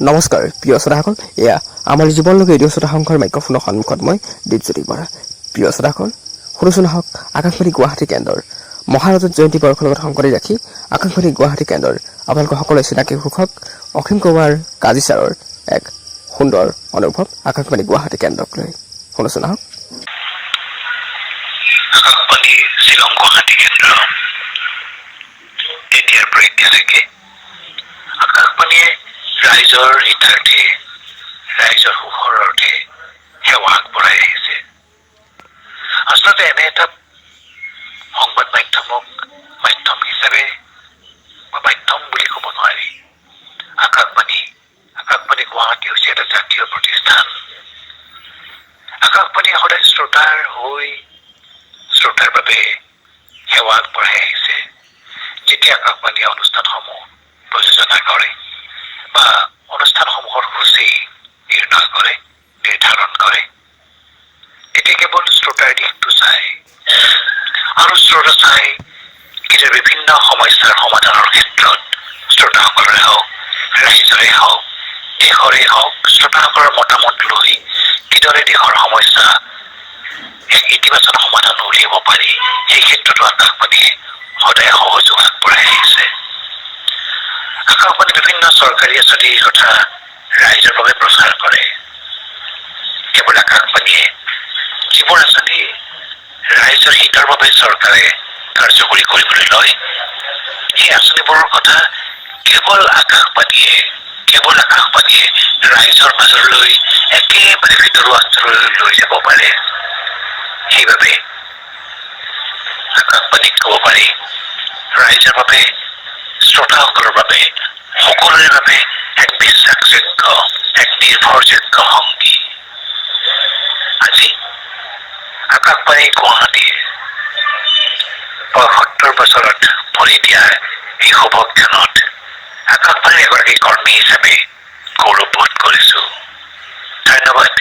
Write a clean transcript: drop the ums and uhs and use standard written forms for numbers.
নমস্কাৰ প্ৰিয় শ্ৰোতাসকল, এয়া আমাৰ জীৱনলোক ৰেডিঅ' শ্ৰোতা সংঘৰ মাইক্ৰফোনৰ সন্মুখত মই দীপজ্যোতি বৰা। প্ৰিয় শ্ৰোতাসকল, শুনোচোন আহক আকাশবাণী গুৱাহাটী কেন্দ্ৰৰ মহাৰজত জয়ন্তী বৰ্ষৰ লগত সংগতি ৰাখি আকাশবাণী গুৱাহাটী কেন্দ্ৰৰ আপোনালোকৰ সকলোৰে চিনাকি ঘোষক অসীম কুমাৰ কাজী ছাৰৰ এক সুন্দৰ অনুভৱ আকাশবাণী গুৱাহাটী কেন্দ্ৰক লৈ। শুনোচোন আহক। আকাশবাণী শ্বিলং গুৱাহাটী কেন্দ্ৰ। এতিয়াৰ পৰা এতিয়ালৈকে আকাশবাণীয়ে ৰাইজৰ হিতাৰ্থে, ৰাইজৰ সুখৰ অৰ্থে সেৱা আগবঢ়াই আহিছে। আচলতে এনে এটা সংবাদ মাধ্যমক মাধ্যম হিচাপে বা মাধ্যম বুলি ক'ব নোৱাৰি। আকাশবাণী গুৱাহাটী হৈছে এটা জাতীয় প্ৰতিষ্ঠান। আকাশবাণীয়ে সদায় শ্ৰোতাৰ হৈ, শ্ৰোতাৰ বাবে সেৱা আগবঢ়াই আহিছে। যেতিয়া আকাশবাণীয়ে অনুষ্ঠানসমূহ প্ৰযোজনা কৰে বা অনুষ্ঠানসমূহৰ সূচী নিৰ্ণয় কৰে, নিৰ্ধাৰণ কৰে, তেতিয়া কেৱল শ্ৰোতাৰ দিশটো চায় আৰু শ্ৰোতা চাই কিন্তু বিভিন্ন সমস্যাৰ সমাধানৰ ক্ষেত্ৰত শ্ৰোতাসকলৰে হওক, ৰাইজৰে হওক, দেশৰে হওক, শ্ৰোতাসকলৰ মতামত লৈ কিদৰে দেশৰ সমস্যা এক ইতিবাচক সমাধান উলিয়াব পাৰি, সেই ক্ষেত্ৰতো আকাশবাণীয়ে সদায় সহযোগ আগবঢ়াই আহিছে। আকাশবাণী বিভিন্ন চৰকাৰী আঁচনিৰ কথা ৰাইজৰ বাবে প্ৰচাৰ কৰে। কেৱল আকাশবাণীয়ে যিবোৰ আঁচনি ৰাইজৰ হিতৰ বাবে চৰকাৰে কাৰ্যকৰী কৰিবলৈ লয়, সেই আঁচনিবোৰৰ কথা কেৱল আকাশবাণীয়ে ৰাইজৰ মাজলৈ, একেবাৰে ভিতৰুৱা অঞ্চললৈ লৈ যাব পাৰে। সেইবাবে আকাশবাণীক ক'ব পাৰি ৰাইজৰ বাবে, শ্ৰোতাসকলৰ বাবে, সকলোৰে বাবে এক বিশ্বাসযোগ্য, এক নিৰ্ভৰযোগ্য সংগী। আজি আকাশবাণী গুৱাহাটীৰ 75 বছৰত ভৰি দিয়াৰ এই শুভক্ষণত আকাশবাণীৰ এগৰাকী কৰ্মী হিচাপে গৌৰৱবোধ কৰিছো। ধন্যবাদ।